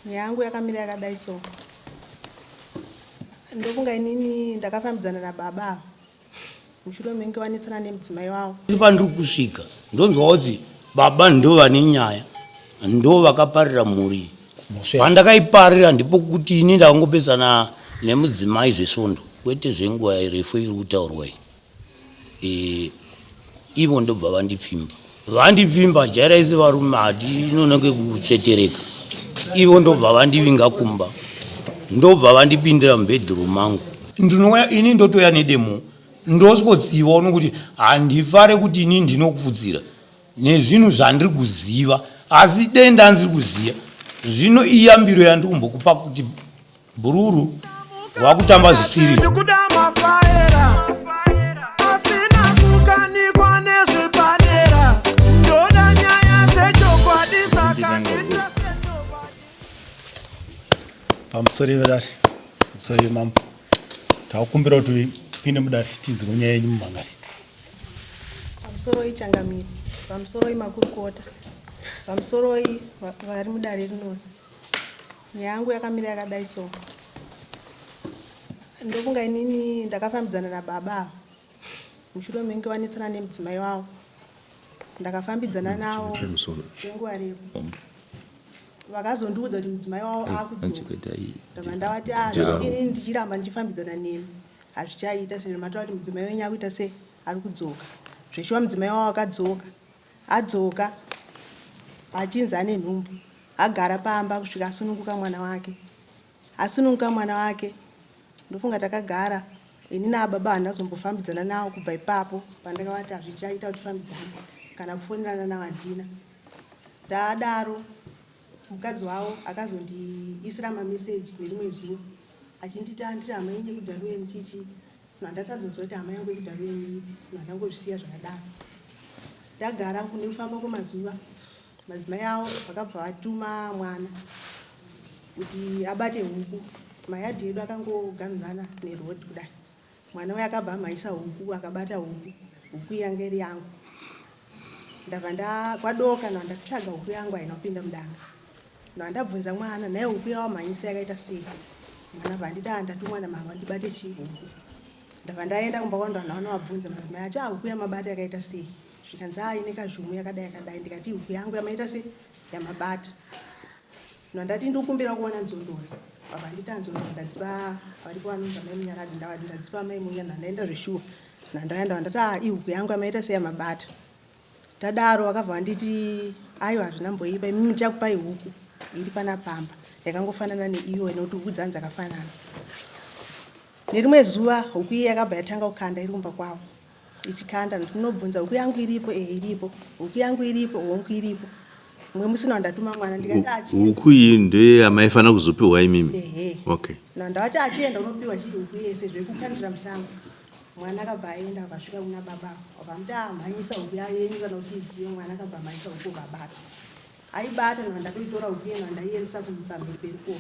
Nyaya yangu yakamira yakadai so. Ndofunga inini ndakafambidzana nababa ava mushure menge vanetsana nemudzimai wavo. Asi pandiri kusvika ndonzwa kuti baba ndo vane nyaya, ndo vakaparira mhuri iyi. Pandakaiparira ndipo kuti ini ndakangopesana nemudzimai zvesvondo kwete zvenguva refu iri kutaurwa iyi. E, ivo ndobva vandipfimba vandipfimba jairai sevarume hatinonoke kutsvetereka ivo ndobva vandivinga kumba ndobva vandipindira mubedroom mangu ndinouya ini ndotouya nedemo ndosikotsiva uno kuti handifare kuti ini ndinokufudzira nezvinhu zvandiri kuziva asi dei ndanziri kuziva zvino iyambiro yandiri kumbokupa kuti Bhururu wakutamba zvisiri. Pamusoro vedare, pamusoro yemambo, takukumbira kuti tipinde mudare tinzwe nyaya yenyu mumhangari. Pamusoroi changamire, pamusoroi makurukota, pamusoroi vari mudare rinori. Nyaya yangu yakamira yakadai so. Ndofunga inini ndakafambidzana nababa ava mushure menge vanetsana nemudzimai wavo. Ndakafambidzana navo kwenguva refu. Vakazondiudza kuti mudzimai wavo akudzoka. Ndabva ndavati ah, inini ndichiramba ndichifambidzana nemi hazvichaita sezvo mataura kuti mudzimai wenyu akuita sei ari kudzoka. Zveshuwa mudzimai wavo akadzoka. Adzoka achinzi ane nhumbu. Agara pamba kusvika asununguka mwana wake. Asununguka mwana wake ndofunga takagara ini naababa handazombofambidzana nawo kubva ipapo pandakavati hazvichaita kuti tifambidzane kana kufonerana nawo handina. Ndadaro mukadzi wavo akazondiisira mameseji nerimwe zuva achinditi andiri hama yenyu yekudharuweni chichi Ndandatadza kuziva kuti hama yangu yekudharuweni ipi ndangozvisiya zvakadaro. Ndagara nekufamba kwemazuva madzimai avo vakabva vatuma mwana kuti abate huku. Mayadhi edu akangoganhurana neroad kudai. Mwana uya akabva amhanyisa huku akabata huku. Huku yanga iri yangu. Ndabva nda kwadoka ndatsvaga huku yangu haina kupinda mudanga. Ndabvunza mwana nhai huku yawamhanyisa yakaita sei? Mwana bva anditi ah ndatumwa namama ndibate chii huku. Ndabva ndaenda kumba kwangu ndabva ndanovabvunza madzimai acho ah huku yamabata yakaita sei? Zvikanzi ah ine kazhumu yakadai yakadai ndikati huku yangu yamaita sei yamabata. Ndati ndikumbira kuona nzondora. Baba anditi ah nzondora ndadzipa varipo vanonzi amai Munyaradzi ndavati ndadzipa amai Munya ndandaenda zveshuwa. Ndandaenda ndati ah ihuku yangu yamaita sei yamabata. Tadaro vakabva vanditi aiwa hazvina mboipa imimi ndichakupai huku iri pana pamba yakangofanana neiyo nekuti huku dzangu dzakafanana. Nerimwe zuva huku iye yakabva yatanga kukanda iri kumba kwavo ichikanda ndinobvunza huku yangu iripo ehe iripo huku yangu iripo hongu iripo mumwe musi ndandatuma mwana ndikati achi huku iyi ndeyamaifanira kuzopiwa imimi ehe okay ndandavati achienda unopiwa chii huku yese zvekukandira musango Mwana akabva aenda akasvika kuna baba vakamuti ah mhanyisa huku yenyu kana uchiiziva. Mwana akabva amhanyisa huku ukabata. Aibata ndobva ndatoitora huku iye ndobva ndaiendesa pamberi perukova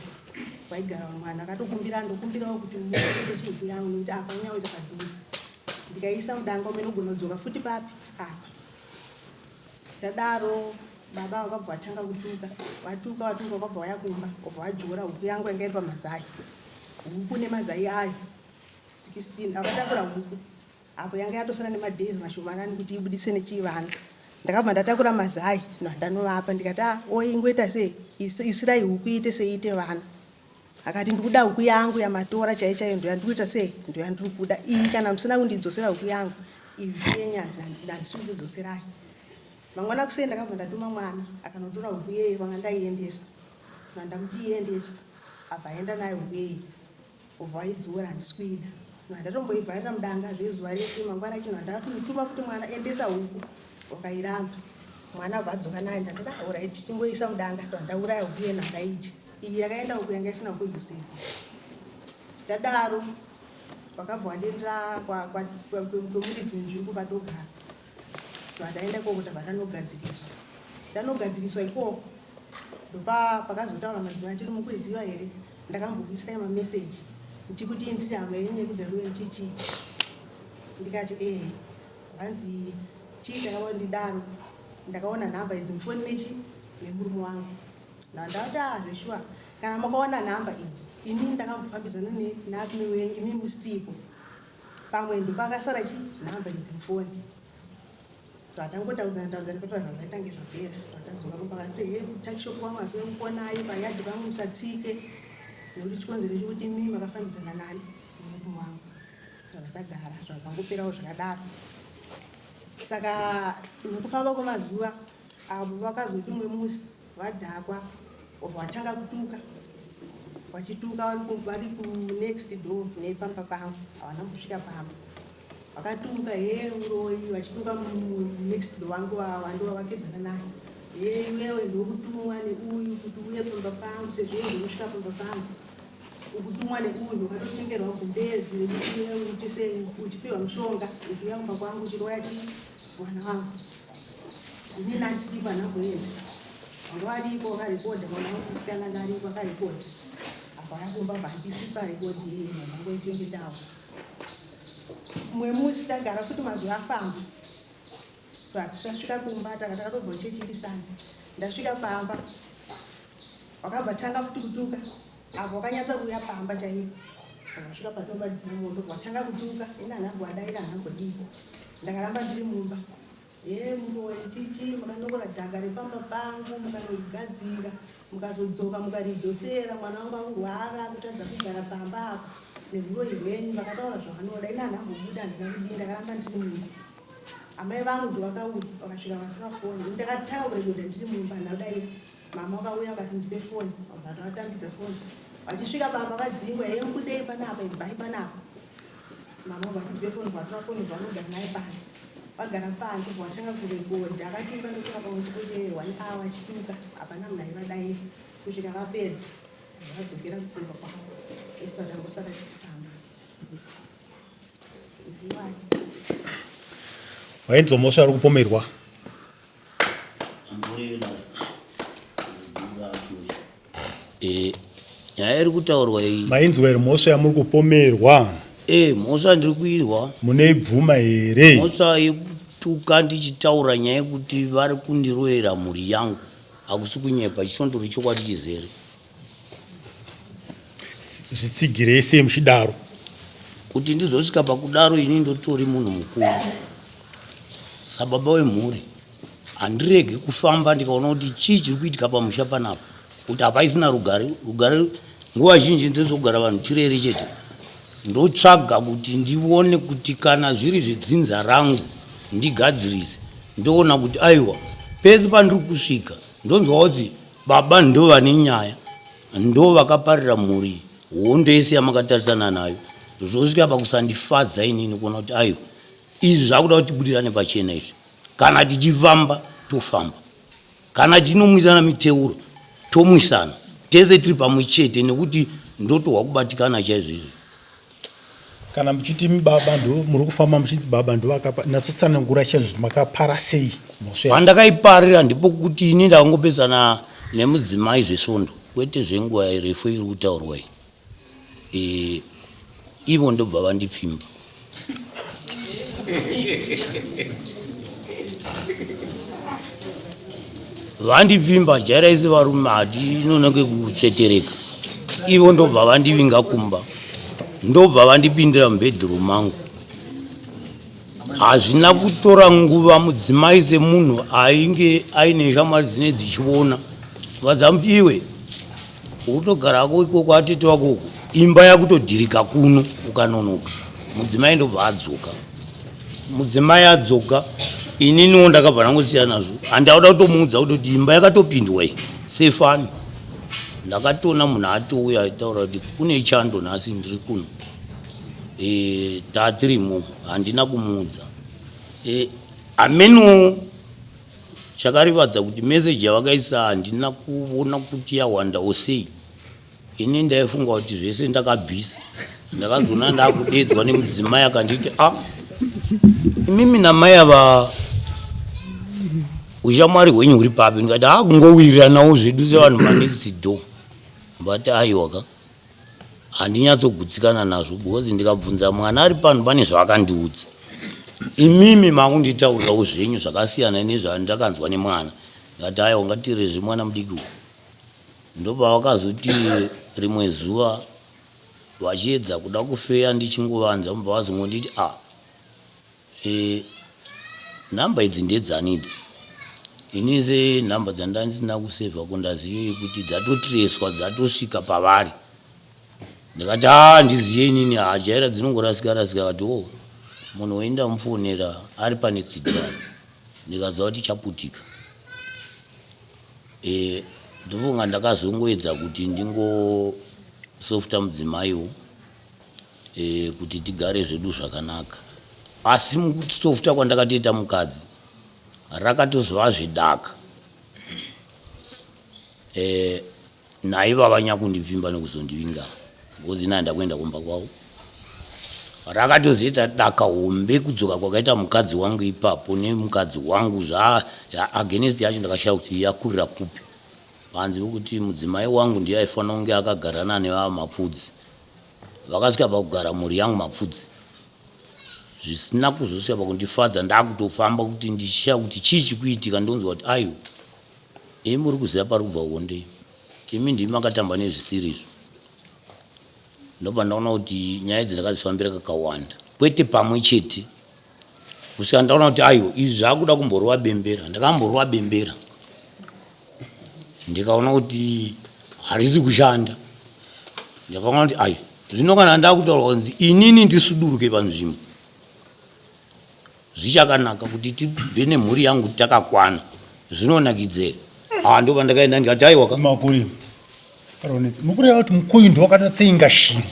kwaigara mwana akatokumbira ndokumbirawo kuti muendese huku yangu nekuti apa unyauita padhuze. Ndikaiisa mudanga umene ugona kudzoka futi papi apa. Tadaro baba vakabva vatanga kutuka vatuka vatuka vakabva vauya kumba vobva vadyora huku yangu yanga iri pamazai huku nemazai ayo 16 akatakura huku apo yanga yatosara nemadays mashomanani kuti ibudise nechivana ndakabva ndatakura mazai ndanovapa ndikati ah oyi ingoita sei isirai huku iite sei iite vana akati ndikuda huku yangu yamatora chaiyo chaiyo ndoyandikuita sei ndoyandiri kuda iyi kana musina kundidzosera huku yangu iyi yenyu handisi kukudzoserai mangwana kuseni ndakabva ndatuma mwana akanotora huku yeye kwanga ndaiendesa ndandamuti iendesa abva aenda nayo huku yeye Obva waidzora handisi kuida. Ndatomboivharira mudanga zvezuva rese mangwana acho ndatomutuma futi mwana endesa huku wakairamba. Mwana abva adzoka nayo ndandoti ah alright chingoisa mudanga ndauraya huku yena ndaidya. Iyi yakaenda huku yanga isina kudzosera. Ndadaro vakabva vandiendera kwemuridzi wenzvimbo patogara. Vandaenda ikoko ndabva ndanogadziriswa. Ndanogadziriswa ikoko ndopa pakazotaura madzimai achiti mukuiziva here ndakambokuisirai mameseji ndichikuti ndiri hama yenyu yekudaruen chichi ndikati ehe hanzi chii chakava ndidaro ndakaona nhamba idzi mufoni mechi nemurume wangu ndandati ah zveshuwa. Kana makaona nhamba idzi, ini ndakambofambidzana nevarume wenyu imi musipo. Pamwe ndopakasara chi nhamba idzi mufoni. Zvatangotaudzana taudzana papa zvazvaitange zvapera. Zvatadzoka kumba akati he tuckshop kwangu asi kuponai payadhi pangu musatsike nekuti chikonzero chekuti imi makafambidzana nani nemurume wangu. Zvakatagara zvakangoperawo zvakadaro. Saka nekufamba kwemazuva avo vakazoti umwe musi vadhakwa or vatanga kutuka vachituka vari kunext door nepamba pangu havana kusvika pamba vakatuka he uroyi vachituka next door wangu wandovavakidzana naye he iwewe ndokutumwa neuyu kuti uye pamba pangu sezvo iwe ndokusvika pamba pangu ukutumwa neuyu wakatotengerwa gumbezi rekuti uye uchipiwa mushonga uchiuya kumba kwangu uchiroya chii mwana wangu Ini nandisipo handina kuenda. Wanga varipo vakarekodha mwana wangu musikana anga aripo akarekodha. Apa yakumba vandisipa rekodhi iyi ndangoichengetawo. Mumwe musi tagara futi mazuva afamba. Tasvika kumba taka takatobva chechi iri Sunday. Ndasvika pamba wakabva tanga futi kutuka apo wakanyatsa kuuya pamba chaipo. Wakasvika patinobatidzira moto watanga kutuka ini handina kuwadaira handina kudii. Ndakaramba ndiri mumba. Hee muroyi chichi mukanokora dhaka repamba pangu mukanogadzira mukazodzoka mukaridzosera mwana wangu akurwara kutadza kugara pamba apa nehuroyi hwenyu vakataura zvavanoda ini handambobuda handina kudii ndakaramba ndiri mumba amai vangu ndovakauya vakasvika vatora foni ini ndakatanga kurekoda ndiri mumba handina mama vakauya vakati ndipe foni vakatavatambidza foni vachisvika pamba vadzingwa hee mukudei panapa ibvai panapa Mama vakati ndipe foni vatora foni vanogara naye panze. Vagara panze vatanga kurekodha akatuka ndotora pamwe chikuti one hour achituka hapana munhu aivadaira kusvika vapedza vadzokera kumba kwavo isu tatangosara tichifamba. Ndiwani. Wainzwa mhosva ari kupomerwa. Eh, nyaya iri kutaurwa iyi Mainzwa here mhosva yamuri kupomerwa? Eh, mhosva ndiri kuirwa. Munoibvuma here? Mhosva yekutuka ndichitaura nyaya yekuti vari kundiroyera mhuri yangu hakusi kunyepa, chisondori chokwadi chizere. Zvitsigirei sei muchidaro? Kuti ndizosvika pakudaro ini ndotori munhu mukuru sababa wemhuri handirege kufamba ndikaona kuti chii chiri kuitika pamusha panapa kuti hapaisina rugare rugare nguva zhinji ndezokugara vanhu tirere chete ndotsvaga kuti ndione kuti kana zviri zvedzinza rangu ndigadzirise ndoona kuti aiwa pese pandiri kusvika ndonzwa kuti baba ndo vane nyaya ndo vakaparira mhuri hondo yese yamakatarisana nayo zvosvika pakusandifadza inini kuona kuti aiwa izvi zvakuda kuti tibudirane pachena izvi kana tichifamba tofamba kana tinomwisana miteuro tomwisana tese tiri pamwe chete nekuti ndotohwa kubatikana chaizvo izvi kana muchiti baba ndo muri kufamba muchiti baba ndo vakapa natsotsanangura chaizvo makapara sei mhosva pandakaiparira ndipo kuti ini ndakangopesana nemudzimai zvesvondo kwete zvenguva refu iri kutaurwa iyi e, ivo ndobva vandipfimba vandipfimba jairai sevarume hatinoneke kutsvetereka ivo ndobva vandivinga kumba ndobva vandipindira mubedroom mangu Hazvina kutora nguva mudzimai semunhu ainge aine shamwari dzine dzichiona vadzamuti iwe utogara hako ikoko atete wako uko imba yakutodhirika kuno ukanonoka mudzimai ndobva adzoka mudzimai adzoka ininiwo ndakabva ndangosiya nazvo handauda kutomuudza kutoti imba yakatopindwa iyi sefani ndakatoona munhu atouya aitaura kuti kune chando nhasi ndiri kuno e, tatirimo handina kumuudza e, ameno chakarivadza kuti meseji yavakaisa handina kuona kuti yawandawo sei ini ndaifunga kuti zvese ndakabvisa ndakazoona ndakudedzwa nemudzimai akanditi a ah, imimi namai ava ushamwari hwenyu huri papi ndikati a ah, kungowiriranawo zvedu sevanhu manext door vati aiwa ka Handinyatsogutsikana nazvo because ndikabvunza mwana ari pano pane zvaakandiudza. Imimi makunditaurirawo zvenyu zvakasiyana nezvandakanzwa nemwana. Ndikati aiwa ngatirezve mwana mudiki uyu. Ndopavakazoti rimwe zuva vachiedza kuda kufeya ndichingovanza vobva vazongonditi a ah, e, nhamba idzi ndedzani idzi ini senhamba dzandandisina kusevha ko ndazivei kuti dzatotreswa dzatosvika pavari ndikati haa ah, ndiziye inini hajaira dzinongorasika rasika kati o oh, munhu woenda mufonera ari panext drive ndikaziva kuti chaputika e, ndofunga ndakazongoedza kuti ndingosofta mudzimaiwo e, kuti tigare zvedu zvakanaka asi mukusofta kwandakatoita mukadzi rakatozova zvedaka e, naivava nyakundipfimba nekuzondivinga because ini handakuenda kumba kwavo rakatozoita daka hombe kudzoka kwakaita mukadzi wangu ipapo nemukadzi wangu zva against yacho ndakashaya kuti yakurira kupi panzi vokuti mudzimai wangu ndiye aifanira kunge akagarana nevava mapfudzi vakasvika pakugara mhuri yangu mapfudzi zvisina kuzosvika pakundifadza ndakutofamba kuti ndichishaya kuti chii chikuitika ndonzwa kuti ayo Imi muri kuziva pari kubva hondo imi. Imi ndimi makatamba nezvisiri izvo. Ndopandaona kuti nyaya idzi ndakadzifambira kakawanda. Kwete pamwe chete. Kusvika ndaona kuti ayo izvi zvakuda kumborova bembera. Ndakamborova bembera. Ndikaona kuti harisi kushanda. Ndakaona kuti ayo zvino kana ndakutaura kunzi inini ndisuduruke panzvimbo. Zvichakanaka kuti tibve nemhuri yangu takakwana zvinonakidzera ah ndo pandakaenda ndikati aiwa ka makuri Ronetsi mukureva kuti mukuyu ndowakatotsenga shiri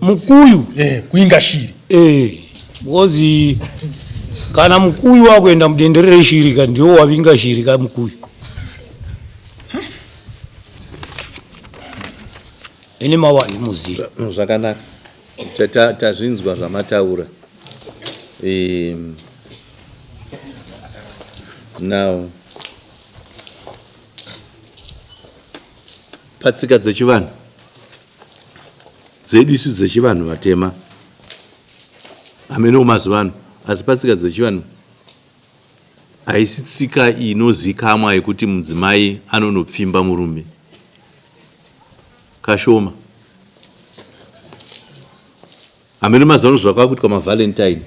mukuyu eh kuinga shiri eh because kana mukuyu wakuenda mudendere reshiri ka ndiwo wavinga shiri ka mukuyu ine mawani muziva zvakanaka Tazvinzwa zvamataura. Now patsika dzechivanhu dzedu isu dzechivanhu vatema hameno mazuva ano asi patsika dzechivanhu haisi tsika inozikamwa yekuti mudzimai anonopfimba murume Kashoma. Hameno mazuva ano zvakwakuitwa mavalentine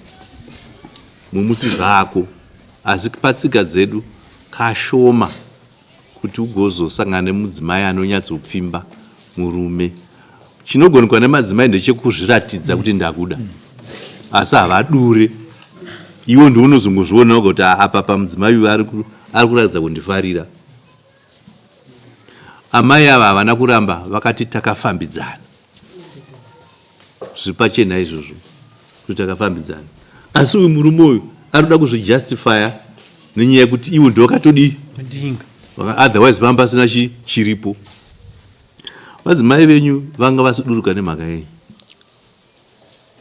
mumusi zvako asi patsika dzedu kashoma kuti ugozosangana nemudzimai anonyatsopfimba murume. Chinogonekwa nemadzimai ndechekuzviratidza kuti ndakuda asi havadure. Iwe ndiwe unozongozviona woga kuti apa pamudzimai uyu ari kuratidza kundifarira. Amai ava havana kuramba vakati takafambidzana. Zviri pachena izvozvo kuti takafambidzana. Asi uyu murume uyu ari kuda kuzvijustifya nenyaya yekuti iwo ndiwo wakatodii? Ndinga. Otherwise pamba pasina chiripo. Vadzimai venyu vanga vasuduruka nemhaka yei?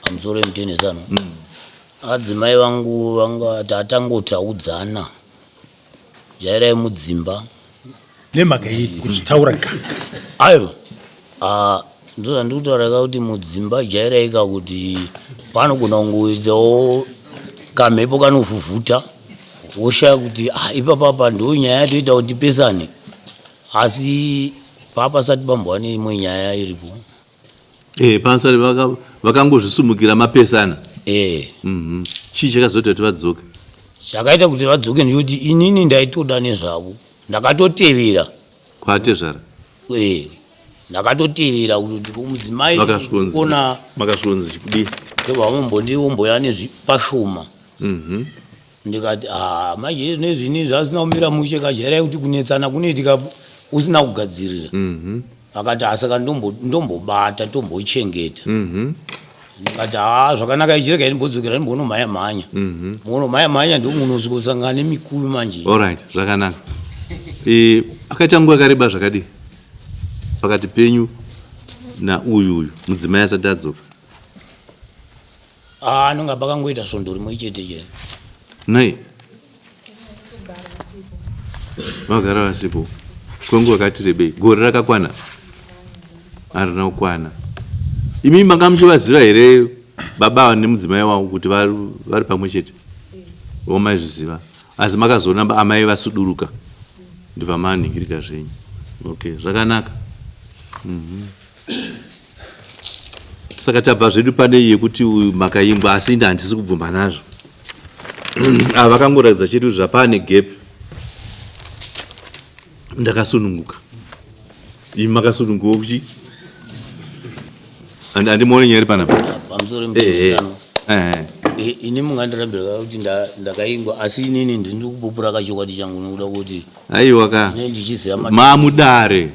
Pamusoro yemutenesano. Adzimai vangu vanga tatangotaudzana. Jairai mudzimba. Nemhaka yei kuzvitaura ka? Ayo. Ah, ndozvandiri kutaura ka kuti mudzimba jairai ka kuti panogona kungoitawo kamhepo kanovhuvhuta woshaya kuti ah, ipapapa ndo nyaya yatoita kuti tipesane asi papasati pambova neimwe nyaya iripo. Eh, pansari vakangozvisumukira mapesana. Eh. Chii chakazoita kuti vadzoke? Chakaita kuti vadzoke ndechekuti inini ndaitoda nezvavo. Ndakatotevera. Kwatezvara? Eh. Ndakatotevera kuti mudzimai kona makasvikonzi chikudii? Ndobva vambondiomboya nezvipashoma. Ndikati ah manje nezvini zvasina kumira mushe kajairai kuti kunetsana kunoitika usina kugadzirira. Akati ah saka ndombobata tombochengeta. Ndikati ah zvakanaka ichi regai ndimbodzokera ndimbonomhanya mhanya. Munomhanya mhanya ndomunosvikosangana nemikuyu manje. Alright, zvakanaka. Eh, akaita nguva yakareba zvakadii pakati penyu nauyu uyu mudzimai asati adzoka? Ah, anonga pakangoita svondo rimwe chete chete. Nei? Vagara vasipo kwenguva yakati rebei, gore rakakwana harina kukwana. Imi manga muchivaziva here baba ava nemudzimai wavo kuti vari pamwe chete? Vomaizviziva, asi makazoona amai vasuduruka ndibva manhingirika zvenyu. Okay, zvakanaka. Saka tabva zvedu pane iyi yekuti uyu makaingwa asi ini handisi kubvuma nazvo. Ava vakangoratidza chete kuti zvapane gap. Ndakasununguka. Imi makasununguka kuchi? Handimuone nyaya iri panapa. Pamusoro mutendesano. Ini mungandirambira kuti ndakaingwa asi inini ndiri kupupura kachokwadi changu nokuda kuti Aiwa ka. Mamudare.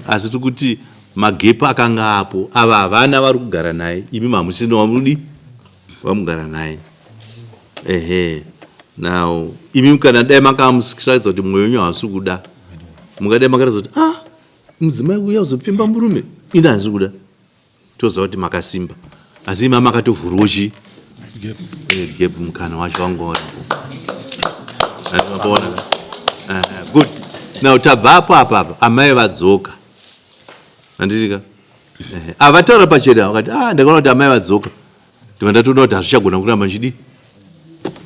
Asi tiri kuti magepu akanga apo ava havana vari kugara naye imi mamusina wamudi vamugara naye ehe now imi kana dai makamuratidza kuti mwoyo wenyu hausi kuda mungadai makaratidza kuti ah mudzimai uya uzopfimba murume ini handisi kuda toziva kuti makasimba asi ima makatovhurwo chi gap mukana wacho wanga uripo mapaona good now tabva apo apa apa amai vadzoka handitika avataura pachena vakati ah ndakaona kuti amai vadzoka ndibva ndatoona kuti hazvichagona kuramba ndichidi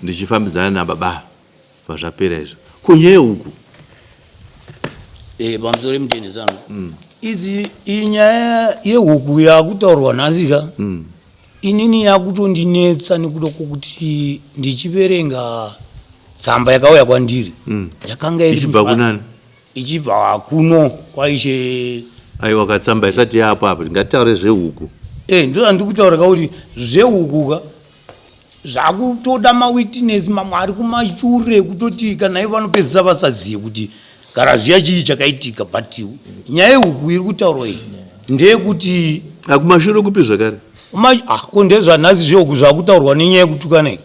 ndichifambidzana nababa pazvapera izvo kunyaya uku eh pamusoro emutendesano mm. idzi inyaya yehuku yakutaurwa nhasi ka mm. inini yakutondinetsa nekuda kwokuti ndichiverenga tsamba yakauya kwandiri mm. yakanga iri ichibva kunani ichibva kuno kwaishe aiwa katsamba isati yapo apo ngatitaure zvehuku eh ndo andikutaura ka kuti zvehuku ka zvakutoda mawitness mamwe ari kumashure kutoti kana ivo vanopedzisa vasazive kuti gara zviya chii chakaitika but nyaya yehuku iri kutaurwa iyi ndeyekuti akumashure kupi zvakare ah, ko ndezvanhasi zvehuku zvakutaurwa nenyaya yekutukana iyi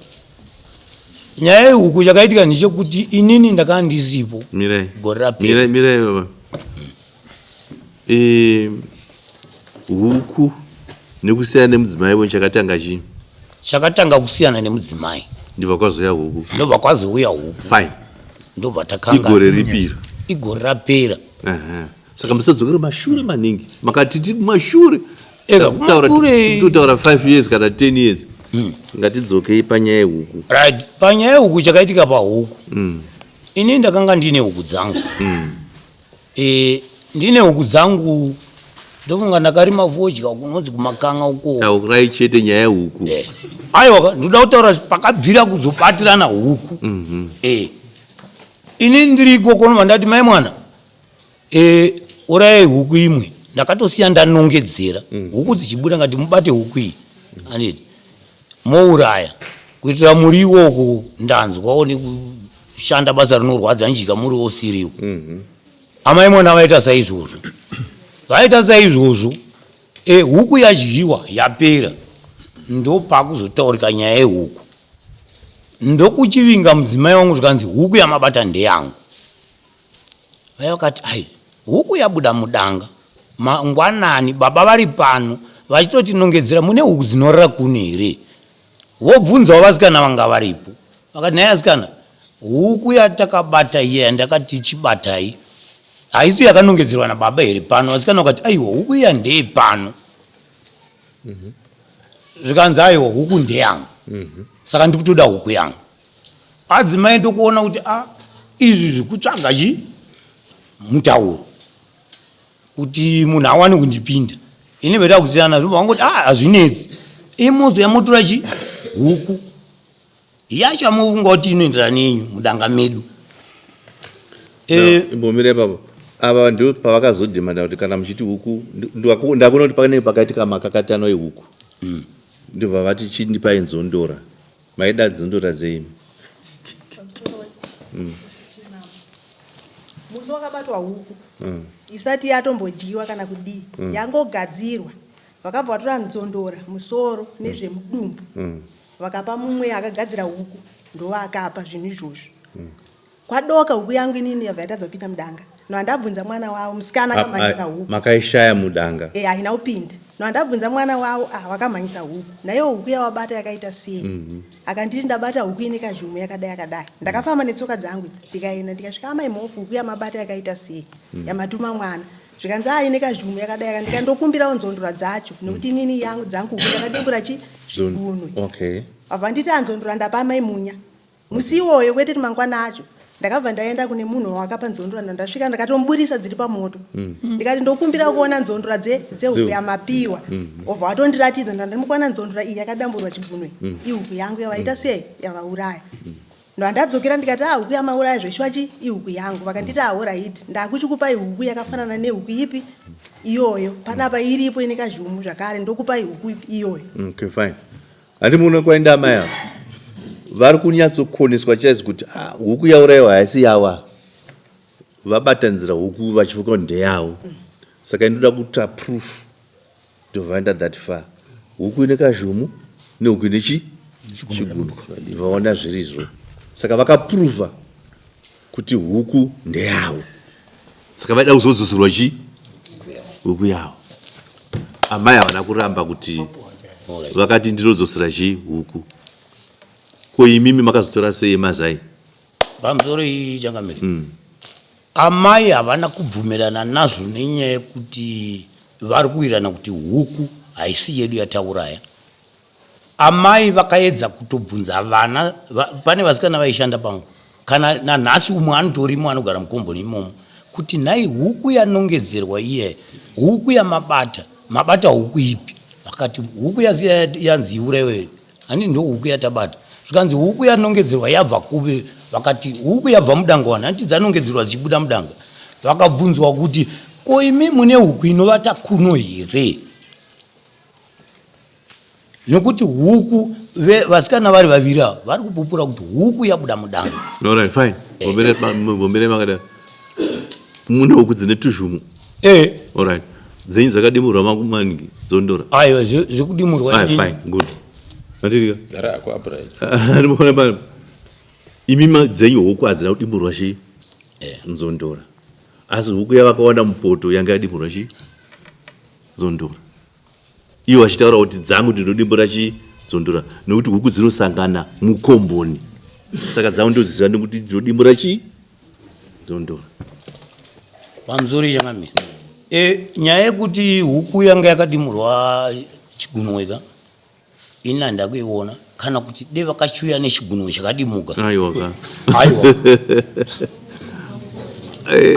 nyaya yehuku chakaitika ndechekuti inini ndakanga ndisipo gore rapera mirai baba eh, huku nekusiyana nemudzimai wenyu chakatanga chii chakatanga kusiyana nemudzimai ndibva kwazouya huku ndobva kwazouya huku fine ndobva takanga igore ripira igore rapera saka musadzokera mashure maningi makati tiri kumashure Ega, kumashure. totaura 5 years kana 10 years ngatidzokei panyaya yehuku right panyaya yehuku chakaitika pahuku ini ndakanga ndine huku dzangu e, ndine huku dzangu ndofunga ndakarima fodya kunonzi kumakanga uko taurai chete nyaya yehuku Eh, aiwa ndoda kutaura pakabvira kuzobatirana huku mm -hmm. e, ini ndiri ikoko nobva ndati mai mwana e, urayai huku imwe ndakatosiya ndanongedzera mm. huku dzichibuda ngati mubate huku iyi anditi mouraya kuitira muriwo uku ndanzwawo nekushanda basa rinorwadza njika muriwo usiriwo mm -hmm. amai mwana vaita saizvozvo vaita saizvozvo e, huku yadyiwa yapera ndopakuzotaurika nyaya yehuku ndokuchivinga mudzimai wangu zvikanzi huku yamabata ndeyangu vaya vakati ai huku yabuda mudanga mangwanani baba vari pano vachitotinongedzera mune huku dzinorara kuno here vobvunzawo vasikana vanga varipo vakati nhai asikana huku yatakabata iya yandakati chibatai haisi yakanongedzerwa nababa here pano vasikana vakati aiwa huku iya ndeye pano zvikanzi aiwa huku ndeyangu saka ndikutoda huku yangu adzimai ndokuona kuti a ah, izvi zvikutsvaga chi mutauro kuti munhu awane kundipinda ini veda kusiyana zvo vangoti a ah, hazvinetsi imozo yamotora chi huku yacho amofunga kuti inoenderana nenyu mudanga medu eh, imbomira ipapo ava ndo pavakazodhimanda kuti kana muchiti huku ndakuona kuti panenge pakaitika makakatano ehuku mm. ndobva vati chindipai nzondora Maida nzondora dzei? Mm. Musi wakabatwa huku mm. isati yatombodyiwa kana kudii mm. yangogadzirwa vakabva vatora nzondora musoro nezvemudumbu mm. vakapa mumwe akagadzira huku ndovaakapa zvinhu izvozvo mm. Kwadoka huku yangu inini yabva yatadza kupinda mudanga. No andabvunza mwana wavo musikana akamhanyisa huku. Makaishaya mudanga. Eh haina kupinda. No andabvunza mwana wavo ah wakamhanyisa huku. Naiyo huku yawabata yakaita sei? Mm -hmm. Akanditi ndabata huku ine kazhumu yakadai yakadai. Ndakafamba netsoka dzangu ndikaenda ndikasvika amai mhofu huku yamabata yakaita sei? Mm. Yamatuma mwana. Zvikanzi ah ine kazhumu yakadai yakadai ndikandokumbirawo nzondora dzacho nekuti inini yangu dzangu huku ndakadimbura chi zvigunwe. Okay. Vabva nditi anzondora ndapa amai Munya. Musi iwoyo kwete kuti mangwana acho. Ndakabva ndaenda kune munhu wakapa nzondora ndasvika ndakatomuburisa dziri pamoto. Ndikati ndokumbira kuona nzondora dzehuku yamapiwa. Obva watondiratidza ndandimukwana nzondora iyi yakadamburwa chigunwe. Ihuku yangu yavaita sei yavauraya. Ndandadzokera ndikati ah huku yamauraya zveshuwa chi ihuku yangu. Vakanditi ah alright ndakuchikupai huku yakafanana nehuku ipi iyoyo. Panapa iripo ine kazhumu zvakare ndokupai huku iyoyo. Okay fine. Handi muone kwaenda amai ava vari kunyatsokoneswa chaizvo kuti ah, huku yaurayiwa haisi yavo ava vabatanidzira huku vachifunga kuti ndeyavo saka inoda kuita proof ndobva that far huku ine kazhumu nehuku ine chi chigunwe vaona zvirizvo saka vakaprova kuti huku ndeyavo saka vaida kuzodzoserwa chi huku yavo amai havana kuramba kuti vakati ndinodzosera chi huku ko imimi makazotora sei mazai pamusoro iyi changamire Amai havana kubvumirana nazvo nenyaya yekuti vari kuwirirana kuti huku haisi yedu yatauraya. Amai vakaedza kutobvunza vana, pane vasikana vaishanda pangu kana nanhasi umwe anotorimo anogara mukomboni imomo kuti nhai huku yanongedzerwa iye huku yamabata mabata huku ipi vakati huku yanzi iuraiwe Hani ndo huku yatabata. Zvikanzi huku yanongedzerwa yabva kupi? Vakati huku yabva mudanga wani. Hanti dzanongedzerwa dzichibuda mudanga. Vakabvunzwa kuti ko imi mune huku inovata kuno here? Nokuti huku vasikana vari vaviri ava vari kupupura kuti huku yabuda mudanga. All right, fine. Vombere makadaro. Mune huku dzine tuzhumu. Eh. All right. Dzenyu dzakadimurwa makumaningi dzondora. Aiwa zvekudimurwa. Ah, fine, good. Andirika. Gara ako upright. Ndinoona pano. Imi dzenyu huku hadzina kudimurwa chi? Eh. Nzondora. Asi huku yavakawana mupoto yanga yadimurwa chi? Nzondora. Ivo vachitaura kuti dzangu ndinodimbura chi nzondora nekuti huku dzinosangana mukomboni. Saka dzangu ndodziziva nekuti ndinodimbura chi? Nzondora. Pamusoro changamire. E, nyaya yekuti huku yanga yakadimurwa chigunwe ka ini handina kuiona kana kuti de vakachiuya nechigunwe chakadimuka. Aiwa ka. Aiwa.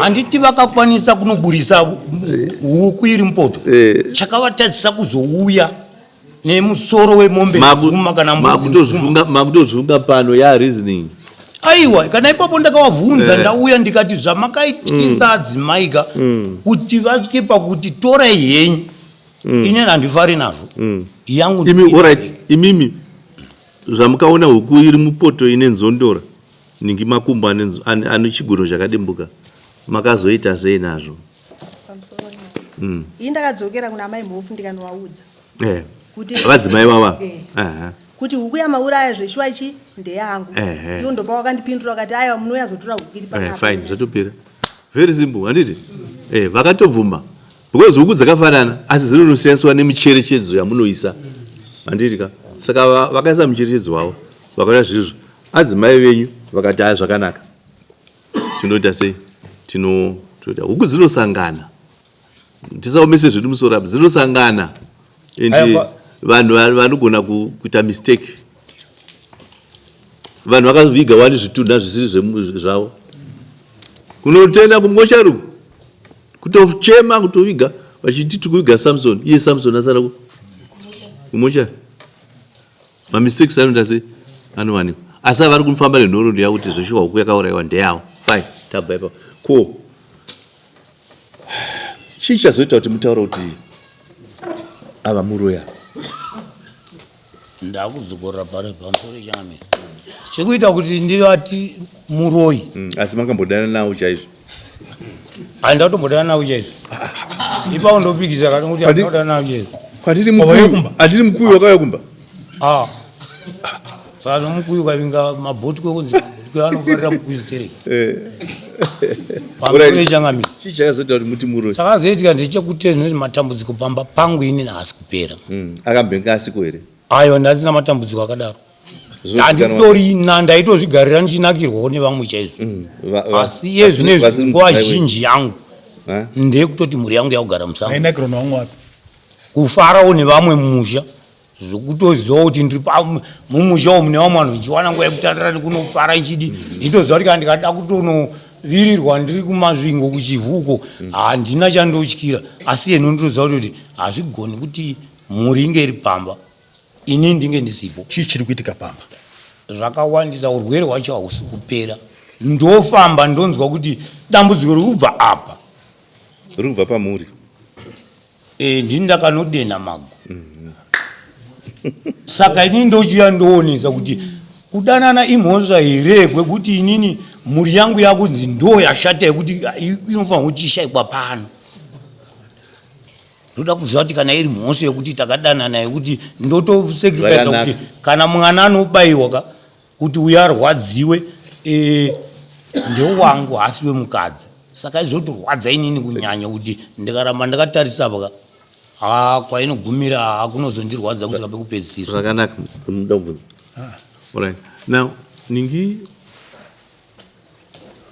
Handiti vakakwanisa kunoburisa huku iri mupoto. Chakavatadzisa kuzouya nemusoro wemombe guma kana mbudzi makutozvifunga pano ya reasoning aiwa kana ipapo ndakavabvunza eh. ndauya ndikati zvamakaitisa mm. adzimaika mm. kuti vasvike pakuti torai henyu mm. ini handifari nazvo yangu imi alright imimi zvamukaona huku iri mupoto ine nzondora ningi makumbo ane chigunho chakadimbuka makazoita sei nazvo Ini ndakadzokera kuna amai Mhofu ndikanovaudza. Eh. Kuti vadzimai vava. Eh. Uh-huh. Kuti huku yamauraya zveshuwa ichi ndeyangu. Eh. Iwo ndopa wakandipindura wakati aiwa munouya zotora huku iri panapa. Eh, fine, zvatopera. Very simple, handiti? Eh, vakatobvuma. Because huku dzakafanana asi dzinonosiyaniswa nemicherechedzo yamunoisa. Handiti ka? Saka vakaisa mucherechedzo wavo. Vakaita zvizvo. Adzimai venyu vakati aya zvakanaka. Tinoita sei? Tino tinoita huku dzinosangana. Tisaomese zvedu musoro apa dzinosangana and vanhu vanogona kuita mistake. Vanhu vakaviga wani zvitunha zvisiri zvavo. Kunotenda kumochari uku kutochema kutoviga vachiti tikuviga Samson iye Samson asara kumochari. Mamistakes anoita sei anowanikwa asi avari kufamba nenhoroondo yavo kuti zveshuwa huku yakaurayiwa ndeyavo fine tabva ipapo ko chii chazoita kuti mutaura kuti ava muroya Ndakudzokorora pari pamusoro chami chekuita kuti ndivati muroyi. Asi makambodana nawo chaizvo? Handina kutombodana nawo chaizvo. Ipapo ndopikisa kana kuti handina kudana nawo chaizvo. Kwatiri mukuyu, atiri mukuyu wakauya kumba. Ah. Saka zvomukuyu ukavinga mabhotwe kunzi mabhotwe anofarira mukuyu stereki. Eh. Pamusoro changamire. Chii chakazoita kuti muti muroyi? Chakazoitika ndechekuti zvinoti matambudziko pamba pangu ini haasi kupera. Akambenge asiko here? Aiwa ndasina matambudziko akadaro. Handitorina ndaitozvigarira ndichinakirwawo nevamwe chaizvo. Asi iye zvinezvi nguva zhinji yangu ndeyekutoti mhuri yangu yakugara musango. Mainakirwa nevamwe vapi? Kufarawo nevamwe mumusha. Zvokutoziva kuti ndiri mumusha umu nevamwe vanhu ndichiwana nguva yekutandara nekunofara ichidi nditoziva kuti kana ndikada kutonovirirwa ndiri kumasvingo kuchivhu uko handina chandotyira asi yeno nditoziva kuti hazvigoni kuti mhuri inge iri pamba ini ndinge ndisipo. Chii chiri kuitika pamba? Zvakawandisa, urwere hwacho hausi kupera. Ndofamba ndonzwa kuti dambudziko riri kubva apa. Riri kubva pamuri. E, ndini ndakanodenha mago. Saka inini ndochiuya ndoonesa kuti kudanana imhosva here kwekuti inini mhuri yangu yakunzi ndo yashata yekuti inofanirwa kuti ishaikwa pano. Ndoda kuziva kuti kana iri mhosva yekuti takadanana yekuti ndotosacrifice kuti kana mwana anobayiwa ka kuti uyo arwadziwe e, ndewangu haasi wemukadzi saka izotorwadza inini kunyanya kuti ndikaramba ndakatarisa apa ka kwainogumira ha kunozondirwadza kusvika pekupedzisira. Zvakanaka muda kubvunza. Ah. Alright. Now ningi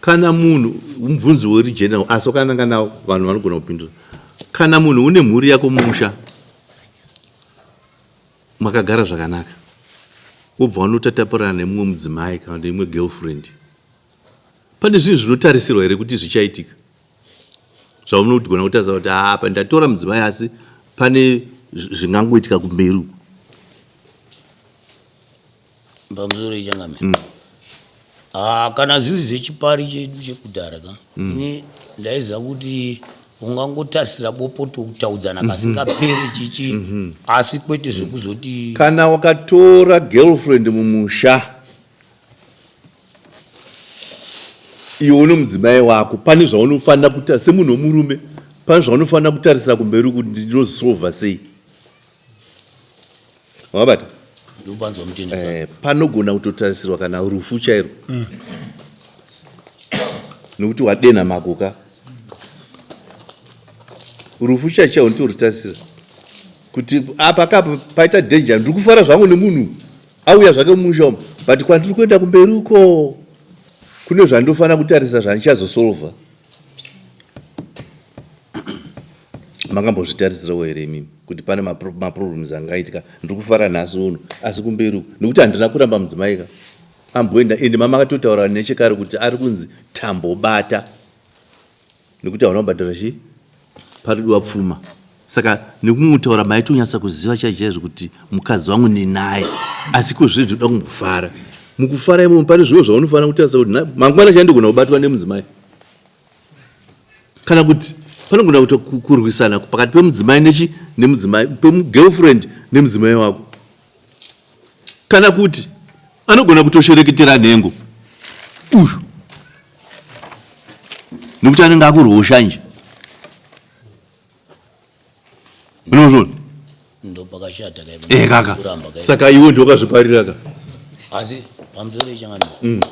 Kana munhu mubvunzo uri general asi wakananga nawo vanhu vanogona kupindura. Kana munhu une mhuri yako mumusha makagara zvakanaka wobva wanotatapurana nemumwe mudzimai kana neimwe girlfriend pane zvinhu zvinotarisirwa here kuti zvichaitika zvaunogona kutarisa kuti apa ndatora mudzimai asi pane zvingangoitika kumberi uku Pamusoro ichangamira. Mm. Ah, kana zviri zvechipari chedu chekudhara ka. Mm. Ini ndaiziva kuti ungangotarisira bopoto kutaudzana mm -hmm. kasingaperi chichi mm -hmm. asi kwete zvekuzoti kana wakatora girlfriend mumusha iwe une mudzimai wako pane zvaunofanira kuta semunhu wemurume pane zvaunofanira kutarisira kumberi kuti ndinozosolva sei Wabata? Ndopanzwa mutenda. Eh, panogona kutotarisirwa kana rufu chairo. Nokuti wadenha makoka. Rufu chaicho chaiwo nditoritarisira. Kuti apa kapa paita danger ndiri kufara zvangu nemunhu auya zvake mumusha umu but kwandiri kuenda kumberi uko kune zvandofanira kutarisa zvandichazosolva. Makambozvitarisirawo here imimi kuti pane maproblems angaitika? Ndiri kufara nhasi uno asi kumberi uku nekuti handina kuramba mudzimai ka amboenda ende mama akatotaura nechekare kuti ari kunzi tambobata nekuti hauna kubhadhara chii paridiwa pfuma saka nekumutaura maitonyatsa kuziva chaizvo chaizvo kuti mukadzi wangu ndinaye asi ko zvinhu zvinoda kumbofara mukufara imomo pane zvimwe zvaunofanira kutarisa kuti mangwana chandigona kubatwa nemudzimai kana kuti panogona kuita kurwisana pakati pemudzimai nechi nemudzimai pemugirlfriend nemudzimai wako kana kuti anogona kutoshereketera nhengo uyu nekuti anenge akurwosha nje unozviona ndopakashata eh, kaka saka iwe ndiwakazviparira ka asi pamusoro ichangani mm.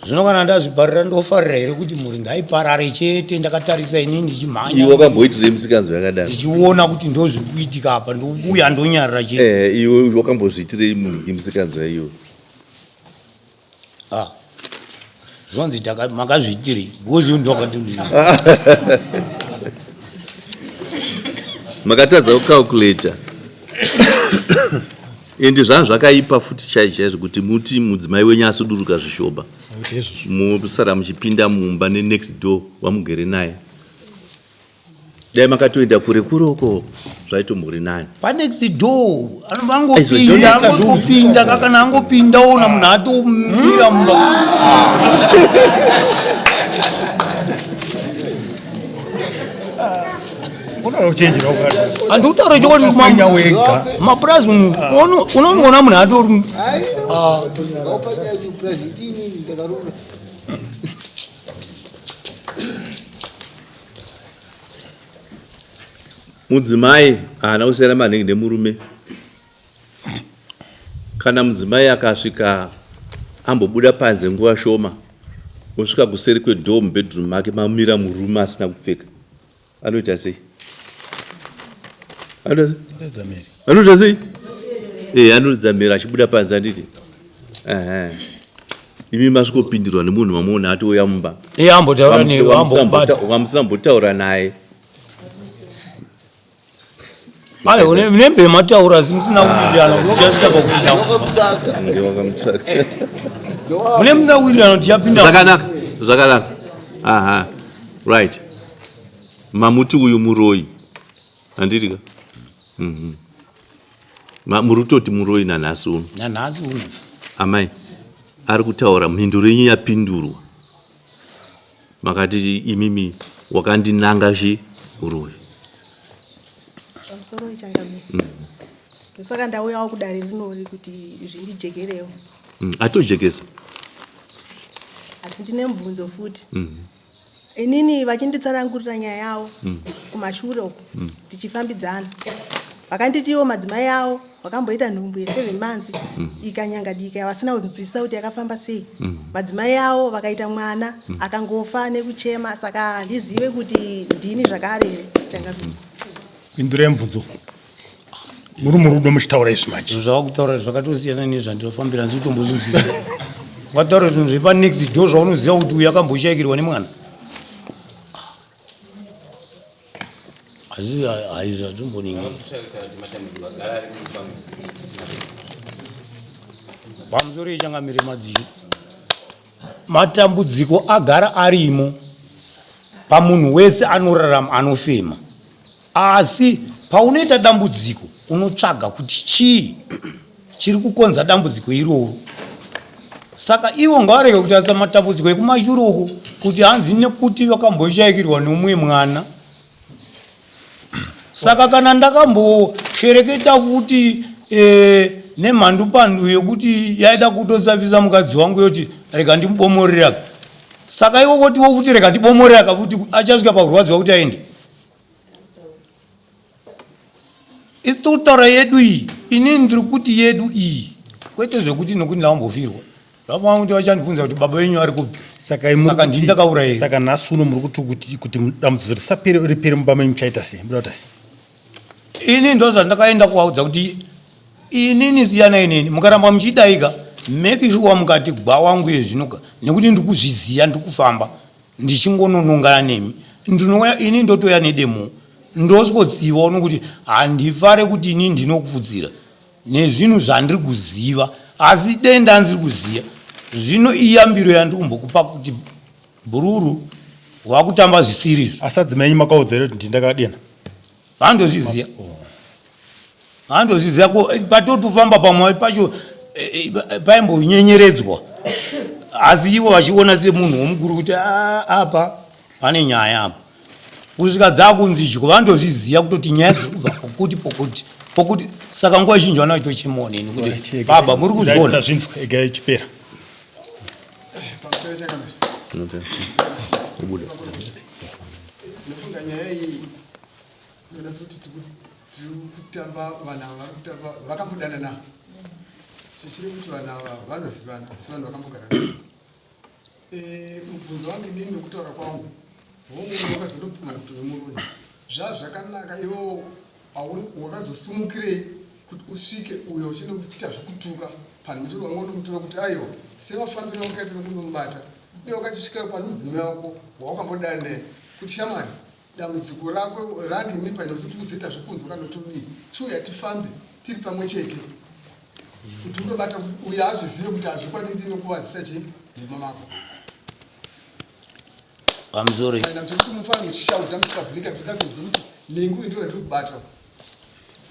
zvino kana ndazviparira ndofarira here kuti mhuri ngaiparare chete ndakatarisa ini ndichimhanya iwe wakamboitirei musikanzwa yakadaro ndichiona kuti ndozviri kuitika apa ndouya ndonyarara chete eh, iwe wakambozviitirei munhu musikanzwa iwe Ah. Zvonzi makazviitirei because iwe ndowakati makatadza kucalculator ende zvanga zvakaipa futi chaizvo chaizvo kuti muti mudzimai wenyu asuduruka zvishoma musara muchipinda mumba nenext door wamugere naye dai makatoenda kure kure uko zvaitombori nani panext door anongopinda angosvopinda kakana angopinda ona munhu atomira mumba andikutaura chokwadi mapurazi unoona munhu atori Mudzimai haana kusiyana maningi nemurume. Kana mudzimai akasvika ambobuda panze nguva shoma osvika kuseri kwedhoo mubedroom make mamira murume asina kupfeka anoita sei? Anoita sei? Eh, anoridza mhere achibuda panze handiti? Ehe. Imi masvikopindirwa nemunhu mamuona atouya mumba. Iye ambotaura newe ambokubata. Wamusina mbotaura naye. Aiwa, nembe mataura asi musina kuwirirana kuti tichasvika pakupinda. Mune musina kuwirirana kuti tichapinda. Zvakanaka, zvakanaka. Aha. Right. Mamuti uyu muroyi. Handiti ka? Mhm. Ma, muri kutoti muroyi nanhasi uno. Nanhasi uno. Amai, ari kutaura mhinduro yenyu yapindurwa. Makati imimi wakandinanga chi uroyi. Pamusoro wechangamire. Ndosaka ndauyawo kudare rinori kuti zvindijekerewo. Atojekesa. Asi ndine mubvunzo futi. Inini vachinditsanangurira nyaya yavo kumashure uku tichifambidzana. Vakanditi ivo madzimai avo vakamboita nhumbu yeseven months ikanyangadika yavasina kunzwisisa kuti yakafamba sei. Madzimai avo vakaita mwana akangofa nekuchema, saka handizive kuti ndini zvakare here changamire. Pindurai mubvunzo. Muri murudo muchitaura izvi manje. Zvinhu zvavakutaura zvakatosiyana nezvandinofambira ndisi kutombozvinzwisisa. Ungataura zvinhu zvepa next door zvaunoziva kuti uyu akamboshaikirwa nemwana. Asi haizvatomboningi. Pamusoro yechangamire madzishe. Matambudziko agara arimo pamunhu wese anorarama anofema. Asi paunoita dambudziko unotsvaga kuti chii chiri kukonza dambudziko iroro. Saka ivo ngavarege kutarisa matambudziko ekumashure uko kuti hanzi nekuti vakamboshaikirwa neumwe mwana. Saka kana ndakamboshereketa futi e, nemhandupandu yekuti yaida kutosafisa mukadzi wangu yoti rega ndimubomorera. Saka ivo votiwo futi rega ndibomorera futi achasvika pakurwadziwa kuti aende. Isu tiri kutaura yedu iyi, inini ndiri kuti yedu iyi, kwete zvekuti nokuti ndambofirwa. Vafanira kuti vachandibvunza kuti baba venyu vari kupi. Saka imuri Saka ndini ndakauraya here? Saka nhasi uno muri kuti kuti kuti dambudziko risapere ripere mumba menyu muchaita sei? Muda kuita sei? Ini ndozvandakaenda kuvaudza kuti inini siyanai neni, mukaramba muchidaika make sure mukati gwa wangu yezvinoka nekuti ndiri kuzviziva ndiri kufamba. Ndichingononongana nemi ndinouya ini ndotouya nedemo ndosvikotsivawo nokuti handifare kuti ini ndinokufudzira nezvinhu zvandiri kuziva asi dei ndanziri kuziva zvino iyambiro yandiri kumbokupa kuti bhururu wakutamba zvisiri izvo. Asi adzimai enyu makaudza here kuti ndini ndakadena? Vandozviziva. Handozviziva ko eh, patotofamba pamwe pacho eh, eh, paimbonyenyeredzwa asi ivo vachiona semunhu womukuru kuti ah, apa pane nyaya apa kusvika dzakunzi dyo vanotozviziva kutoti nyaya dziri kubva pokuti pokuti pokuti saka nguva zhinji vana vachitochemawo neni kuti baba muri kuzviona zvinzwa egai chipera Ndofunga nyaya iyi Ndinoona sekuti tiri kutamba vanhu ava vari kutamba vakambodanana zvichiri kuti vanhu ava vanozivana sevanhu vakambogara vese. Eh, mubvunzo wangu inini nokutaura kwangu hongu wakazondobvuma kuti wemurume zvaa zvakanaka iwo wakazosumukirei kuti usvike uyo uchinoita zvekutuka panhu muchiri wanga unomutora kuti aiwa semafambiro wakaita nokunomubata uye wakachisvikira pane mudzimai wako wawakambodana naye kuti shamwari Dambudziko rako rangu ini pane kuti uzoita zvekunzwa kana todii chiuya tifambe tiri pamwe chete kuti unobata uyo azvizive kuti hazvikwadi ndinokuvadzisa chii mumba mako pamusoro kana kuti mufana muchishauta muchipublika muchidatsoziva kuti nengu ndiwe ndiri kubata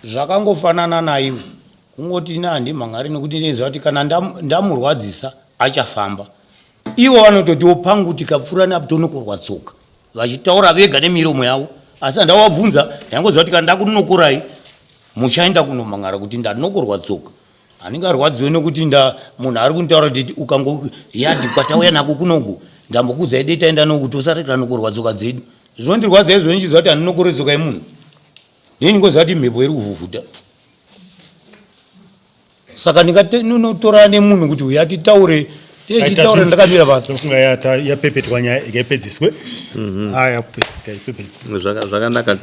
zvakangofanana naiwe kungoti ini handimhangari nekuti ndinoziva kuti kana ndamurwadzisa achafamba ivo vanototiwo pangu tikapfuura napo tonokorwa tsoka vachitaura vega nemiromo yavo asi handavabvunza ndaingoziva kuti kana ndakunokorai muchaenda kunomhan'ara kuti ndanokorwa tsoka handingarwadziwe nekuti nda munhu ari kunditaura kuti ukango yadhi kwatauya nako kunoku ndambokuudzai dei taenda nokuti usati tanokorwa tsoka dzedu zvinondirwadza izvo ndichiziva kuti handinokore tsoka yemunhu ndini ndingoziva kuti mhepo iri kuvhuvhuta saka ndingatonotora nemunhu kuti uya titaure tichitaura ndakamira pano tofunga yapepetwa nyaya ikaipedziswe mhm. aya ikaipepedziswe zvakanaka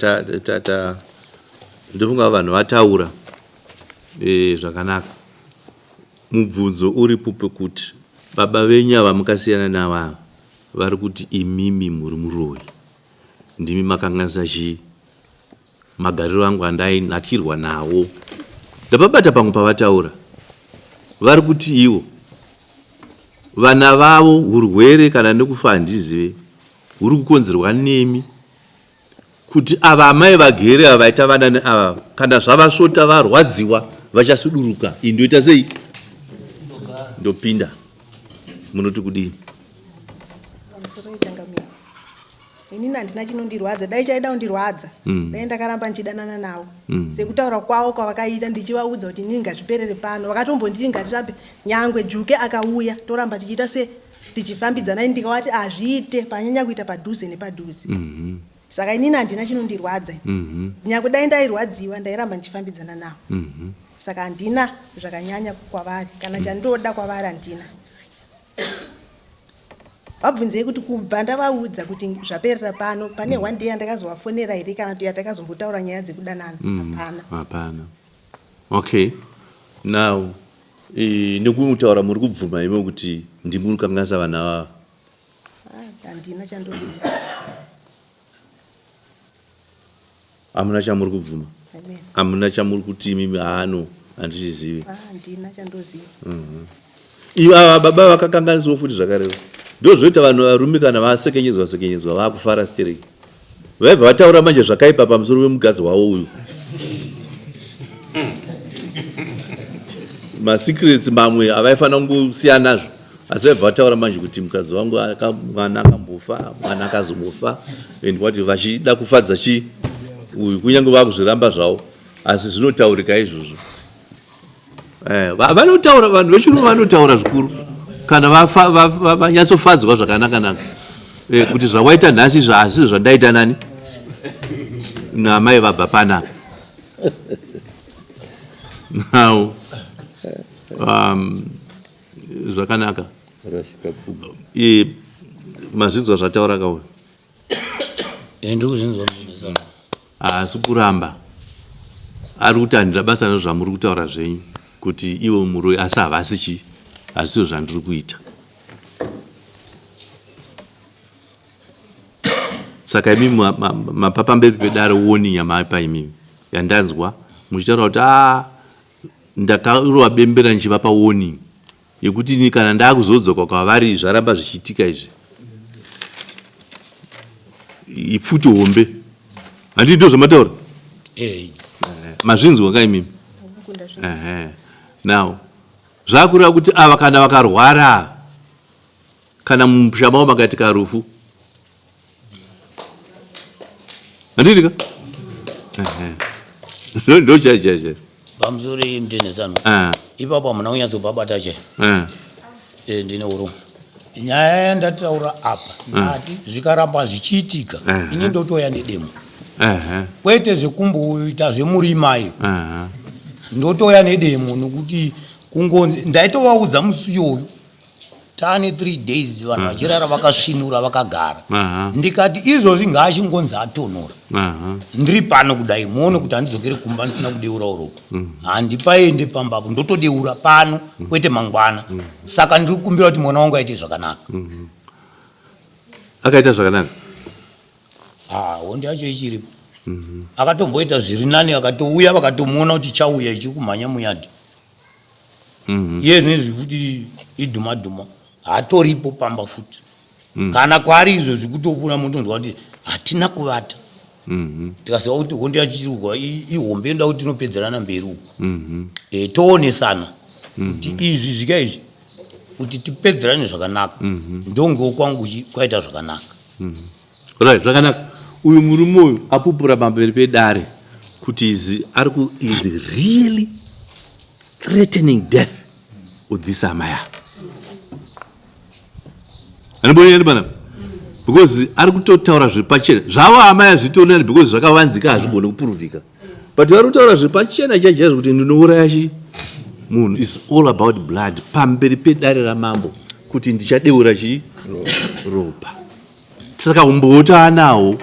ndofunga vanhu vataura eh, zvakanaka mubvunzo uripo pekuti baba venyu ava mukasiyana navo ava vari kuti imimi muri muroyi ndimi makanganisa chii Magariro angu andainakirwa nawo. Ndapabata pamwe pavataura. Vari kuti ivo vana vavo urwere kana nekufa handizive huri kukonzerwa nemi kuti ava amai vagere ava vaita vana neava kana zvavasvota varwadziwa vachasuduruka iyi ndoita sei ndopinda munoti kudii Inini handina chinondirwadza dai chaida kundirwadza mm. dai ndakaramba ndichidanana navo mm. sekutaura kwavo kwavakaita ndichivaudza kuti inini ngazviperere pano vakatombonditi ngatirambe nyangwe juke akauya toramba tichiita se tichifambidzana ini ndikavati hazviite panyanya kuita padhuze nepadhuze mm -hmm. Saka inini handina chinondirwadza mm -hmm. Nyangwe dai ndairwadziwa ndairamba ndichifambidzana navo mm -hmm. Saka handina zvakanyanya kwavari kana mm. chandoda kwavari handina. Vabvunzei kuti kubva ndavaudza kuti zvaperera pano pane mm. one day yandakazovafonera here kana kuti yatakazombotaura nyaya dzekudanana mm. hapana. Hapana. Okay. Now e, nekutaura muri kubvuma imi kuti ndimi muri kukanganisa vana vava. Ah, handina chandoziva. Hamuna chamuri kubvuma. Hamuna chamuri kuti imimi haano handizvizivi. Ah, handina chandoziva. Mm -hmm. Ivava baba vakakanganiswa futi zvakareva. Ndozvoita vanhu varume kana vasekenyedzwa sekenyedzwa vakufara stereki. Vaibva vataura manje zvakaipa pamusoro pemukadzi wavo uyu. Masecrets mamwe avaifanira kungosiya nazvo asi vaibva vataura manje kuti mukadzi wangu mwana akambofa mwana akazombofa and what vachida kufadza chi uyu kunyange vakuzviramba zvavo asi zvinotaurika izvozvo. Eh, vanotaura vanhu vechirume vanotaura zvikuru kana vanyatsofadzwa zvakanaka naka eh, kuti zvawaita nhasi izvo hazvizvo zvandaita nani naamai vabva panapa now um, zvakanaka eh, mazvinzwa zvataura kauya Eh, ndiri kuzvinzwa muchidesana. Haasi kuramba ari kuti handina basa nezvamuri kutaura zvenyu kuti ivo muroyi asi havasi chii hazvisizvo zvandiri kuita saka imi mapa pamberi pedare warning yamapa imimi yandanzwa muchitaura kuti a ah, ndakarova bembera ndichivapa warning yekuti ini kana ndakuzodzoka kwavari zvaramba zvichiitika izvi ipfuti hombe handii ndo zvamataura eh. Mazvinzwa ka imimi now zvakureva kuti ava kana vakarwara kana mumusha mavo makaitika rufu handiti ka ndo chaichaizvo pamusoro iyi mutenesano ah. ipapo hamuna kunyatsopabata che ah. eh, ndine urombo nyaya yandataura apa ah. ndati zvikaramba zvichiitika ini ndotouya nedemo kwete zvekumboita zvemurima iyo ndotouya nedemo nokuti kungonzi ndaitovaudza musi uyoyu Tane 3 days vanhu vachirara vakasvinura vakagara. Ndikati izvozvi ngaachingonzi atonhora. Ndiri pano kudai muone kuti handidzokere kumba ndisina kudeura uropa. Handipaende pamba apo ndotodeura pano kwete mangwana. Saka ndiri kukumbira kuti mwana wangu aite zvakanaka. Akaita zvakanaka. Ah, hondo yacho ichiripo. Akatomboita zviri nani akatouya vakatomuona kuti chauya ichi kumhanya muyadhi. Mm -hmm. Iye zvinezvi futi idhuma dhuma hatoripo pamba futi mm. Kana kwaari izvo zvikutopfuura motonzwa kuti hatina kuvata mm -hmm. Tikaziva kuti hondo yacho ichiri kugwa ihombe inoda kuti tinopedzerana mberi uku mm -hmm. E, toonesana mm -hmm. Kuti izvi zvika izvi kuti tipedzerane zvakanaka mm -hmm. Ndongewo kwangu kwaita zvakanaka mm -hmm. Right, zvakanaka uyu murume uyu apupura pamberi pedare kuti izi ari ku is really threatening death with this amaya anoboneyani panapa because ari kutotaura zviri pachena zvavo amaya zvitonani because zvakavanzika hazvigone kupuruvhika but vari kutaura zviri pachena chaizvo kuti ndinouraya chi munhu is all about blood pamberi pedare ramambo kuti ndichadeura chi ropa Saka umbowo taanawo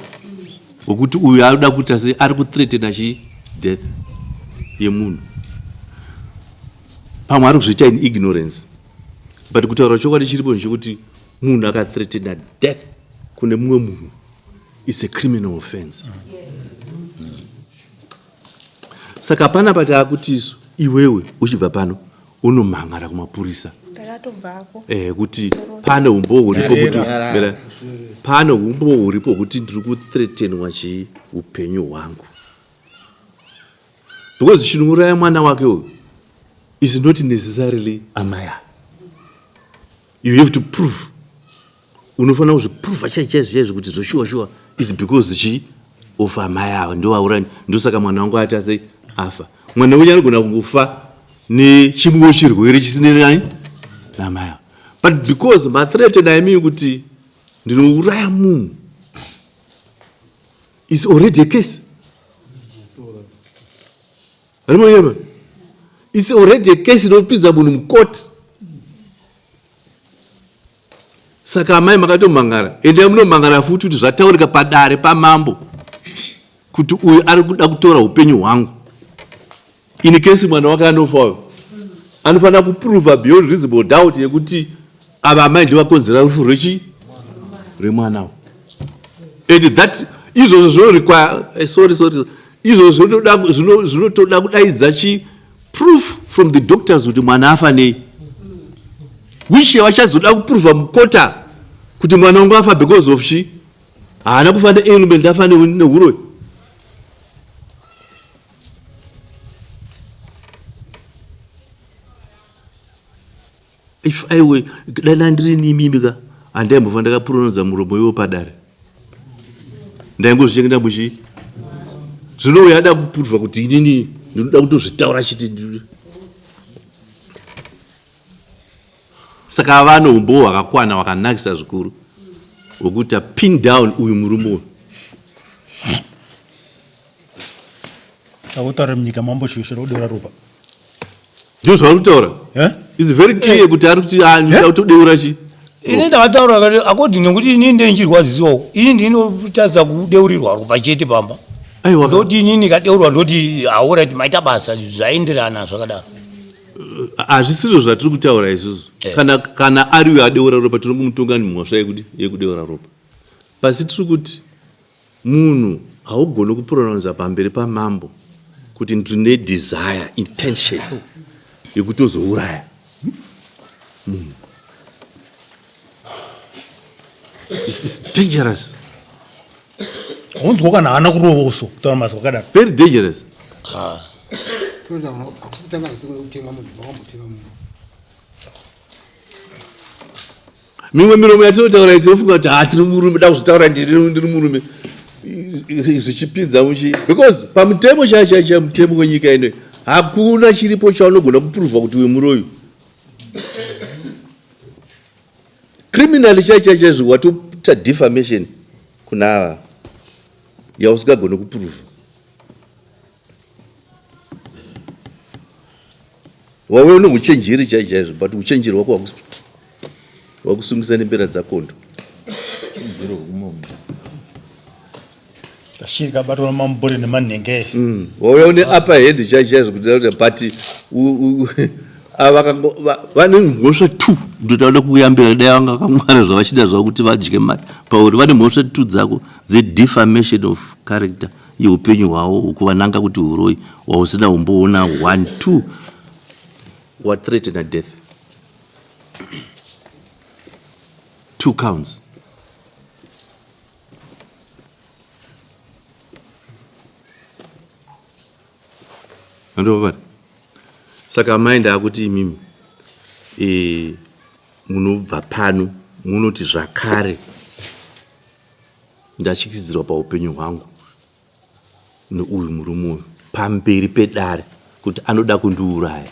hwekuti uyu arikuda kuita sei ari kuthreatena chi death yemunhu pamwe ari kuzviita in ignorance but kutaura chokwadi chiripo ndechekuti munhu akathreatena death kune mumwe munhu is a criminal offense mm. Saka panapa taakuti isu iwewe uchibva pano unomhan'ara kumapurisa. Ndakatobvako. Eh, kuti pane umbowo huripo kuti mira, pane umbowo huripo hwekuti ndiri kuthreatenwa chii upenyu hwangu. Because chinouraya mwana wake uyu is not necessarily amai ava. You have to prove. Unofanira kuzviprova chaizvo chaizvo chaizvo kuti zvoshuwa shuwa is because chi of amai ava ndovauraya ndosaka mwana wangu ati ase afa. Mwana wenyu anogona kungofa nechimwewo chirwere chisine nani namai ava. But because mathreaten aimii kuti ndinouraya munhu is already a case. Remember, it's already a case inopinza munhu mucourt. Saka amai makatomhangara, endai munomhangara futi kuti zvataurika padare pamambo kuti uyu ari kuda kutora upenyu hwangu. In case mwana wake anofa uyo anofanira kuprova beyond reasonable doubt yekuti ava amai ndivakonzera rufu rwechi rwemwana uyu. And that izvozvo zvinorequire eh, sorry sorry izvozvo zvinotoda kudaidza chi proof from the doctors kuti mwana afa nei which vachazoda kuprova mukota kuti mwana wangu afa because of chi haana kufa neailment afa nehuroyi. If I were dai ndiri nimimi ka handaimbofa ndakapuronodza muromo iwo padare ndaingozvichengeta muchi zvino uyo ada kupurwa kuti inini ndinoda kutozvitaura chiti saka ava ane umbowo hwakakwana hwakanakisa zvikuru hwekuita pin down uyu murume uyu. Akutaura munyika mambo Chiveshe rodeura ropa. Ndizvo zvaari kutaura. Eh? It's very clear kuti ari kuti ah, ndinoda kutodeura chi. Ini ndakataura kati according nekuti ini ndinchirwadziwawo ini ndinotadza kudeurirwa ropa chete pamba. Aiwa. Ndoti ini ndikadeurwa ndoti aorit maita basa zvaenderana zvakadaro. Hazvisizvo zvatiri kutaura isusu. Eh. Kana kana ari uyo adeura ropa tinongomutonga nemhosva yekuti yekudeura ropa. Pasi tiri kuti Munhu haugoni kuprononza pamberi pamambo kuti ndine desire intention yekutozouraya munhu. It's dangerous. Unzwa kana haana kurohwa so kutaura mazwi akadaro. Very dangerous. Ah. Mimwe miromo yatinotaura iyi tinofunga kuti ha tiri murume da kuzotaura ndiri murume zvichipinza muchi because pamutemo chaiyo chaiyo chaiyo mutemo wenyika ino hakuna chiripo chaunogona kupuruvha kuti uyu muroyi criminal chaiyo chaiyo chaizvo watoita defamation kuna ava yausingagoni kupuruvha. Wave une uchenjeri chaizvo chaizvo but uchenjeri hwako hwakusungisa nembera dzakondo. Kashiri kabatwa namambure nemanhenge ese. Wauya une upper hand chaizvo chaizvo kuti but ava vane mhosva two ndotaura kuyambira dai vanga vakamwara zvavachida zvavo kuti vadye mari pauri vane mhosva two dzako dzedefamation of character yeupenyu hwavo ukuvananga kuti huroyi hwausina humboona one two wathreatena death two counts andovabata saka amai ndaakuti imimi e, munobva pano munoti zvakare Ndatyisidzirwa paupenyu hwangu neuyu murume uyu pamberi pedare kuti anoda kundiuraya.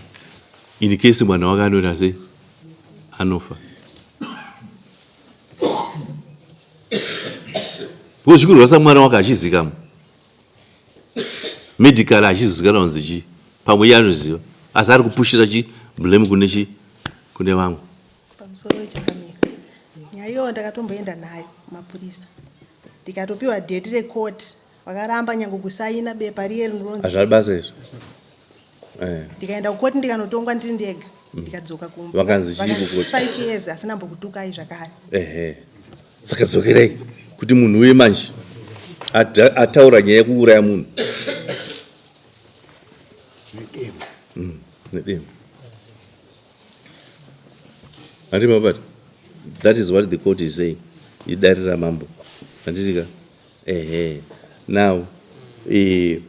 In case mwana wake anoita sei? Anofa. Because zvikurwasa mwana wake achizikamwa. Medical achizikanwa kunzi chii. Pamwe iye anoziva. Asi ari kupushira chi blame kune chi kune vamwe. Pamusoro changamire. Nyaya iyoyo ndakatomboenda nayo kumapurisa ndikatopiwa date recourt vakaramba nyange kusaina bepa riye rinoronzi Hazvina basa izvo. Eh. ndikaenda kucourt ndikanotongwa ndiri ndega ndikadzoka kumba. Vakanzi chii kucourt? 5 years asina mbokutukai zvakare. Ehe. Saka dzokerai kuti munhu uye manje ataura nyaya yekuuraya munhu. Nedemo. Nedemo. Handiti mabata? That is what the court is saying. Idare ramambo. Handiti ka? Ehe. Now, eh,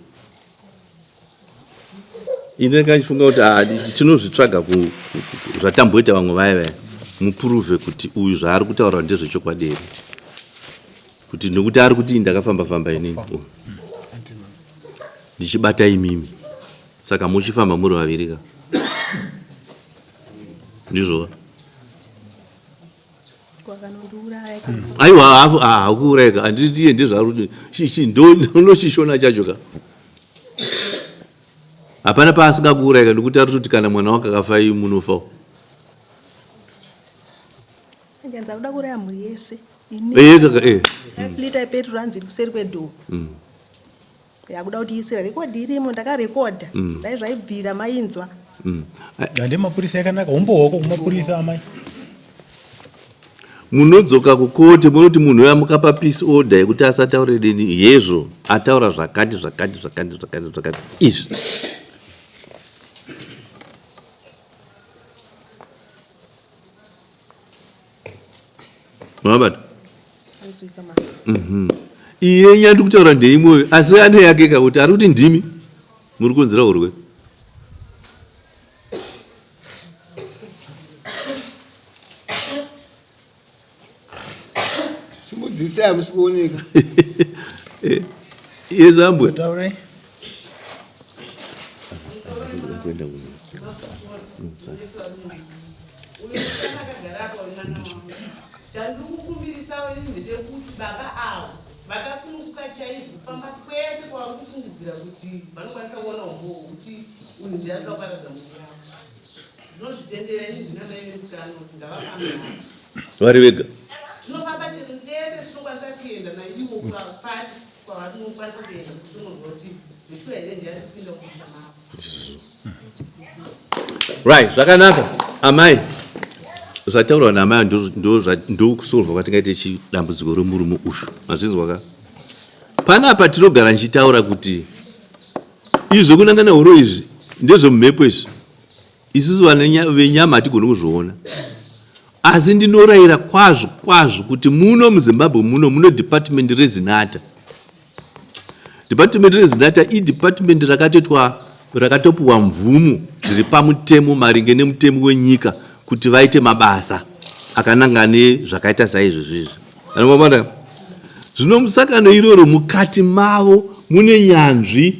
ini ndanga ndichifunga kuti ah, tinozvitsvaga zvatamboita vamwe vaya vaya mupuruve kuti uyu zvaari kutaura ndezvechokwadi here kuti nekuti ari kuti ndakafamba famba inini ndichibata imimi saka muchifamba muri vaviri ka ndizvova aiwa hakuuraya ka handiti iye ndezvaari kuti ndochishona chacho ka hapana paasingakuuraya ka nekuti ari kuti kana mwana wake akafa ii munofawo kuda kuuraya mhuri yese eh, lita yepetro hanzi iri kuseri kwedhoo Yakuda kuti isira record irimo ndakarekodha mm. dai zvaibvira mainzwa mm. Ande mapurisa yakanaka umbo hwako kumapurisa amai. Munodzoka kukoti munoti munhu uya mukapa peace order yekuti asataure neni hezvo ataura zvakati zvakati zvakati zvakati zvakati izvi. Mabata. Mhm. Iye nyaya ndikutaura ndeimwe asi ane yake ka kuti ari kuti ndimi muri kunzira urwe. Simudzisai hamusi kuoneka. Eh, iye zambwe. Taurai. Kuenda kuno. Chandikukumbirisawo ini ndechekuti baba avo vakasununguka chaizvo kufamba kwese kwavari kufungidzira kuti vanokwanisa kuona umbowo hwekuti uyu ndiye anoda kuparadza mhuri yavo. Ndinozvitendera ini ndina mai vemusikana kuti ngavafambe havo. Vari vega. Tinofamba chero tese tinokwanisa kuenda naivo kupati kwavanokwanisa kuenda kuti tinonzwa kuti zveshuwa here ndiye ari kupinda mumusha mavo. Right, zvakanaka amai zvataurwa naamai ndokusolva kwatingaite chidambudziko remurume uyu mazvinzwa ka panapa tinogara ndichitaura kuti izvi zvekunangana huro izvi ndezvemumhepo izvi isusu venyama hatigoni kuzviona asi ndinorayira kwazvo kwazvo kuti muno muzimbabwe muno muno department rezinata Department reZinata idepartment rakatoitwa rakatopiwa mvumo zviri pamutemo maringe nemutemo wenyika kuti vaite mabasa akananga nezvakaita saizvozvo izvi. Anomabata zvino musakano iroro mukati mavo mune nyanzvi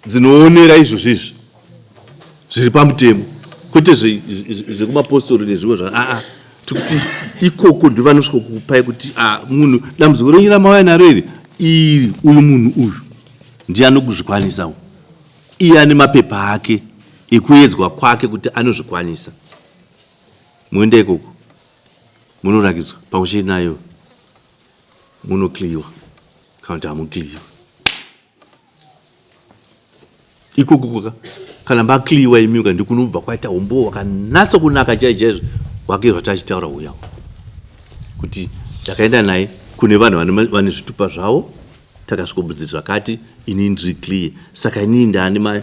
dzinoonera izvozvo izvi zviri pamutemo kwete zvekumapostori nezvimwe zva aa tikuti ikoko ndovanosvika kukupai kuti a munhu dambudziko renyu ramauya naro iri iri uyu munhu uyu ndiye anokuzvikwanisawo iye ane mapepa ake ekuedzwa kwake kuti anozvikwanisa moenda ikoko munorakidzwa pamwe chete nayo munokliwa kana kuti hamukliwa ikoko kwaka kana makliwa imiuka ndikunobva kwaita umbowo hwakanatso kunaka chai chaizvo hwake hwatachitaura huya kuti takaenda naye kune vanhu vane zvitupa zvavo takasvikobudzi zvakati ini ndiri clear saka inini ndaane ma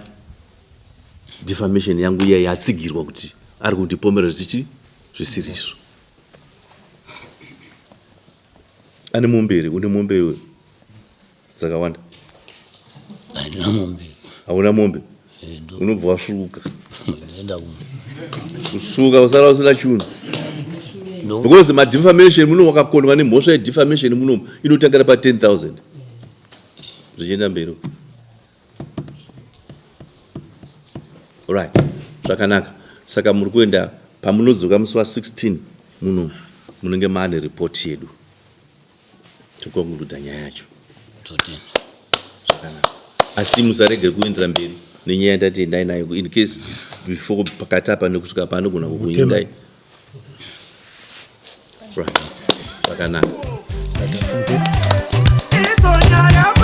defamation yangu iya yatsigirwa kuti ari kundipomera zvichi zvisiri izvo ane mombe here une mombe iwe dzakawanda handina mombe hauna mombe eh, unobva wasvuka ndoenda kusvuka usara usina chunhu because madefamation muno wakakondwa nemhosva yedefamation munomu inotangira pa 10000 zvichienda mberi right zvakanaka saka muri kuenda pamunodzoka musi wa 16 muno munenge maane report yedu tokonguruda nyaya yacho totenda zvakanaka asi musarege kuendera mberi nenyaya yandati endai nayo in case before pakati apa nekusvika paanogona kukunyingai right zvakanaka Idzo nyaya.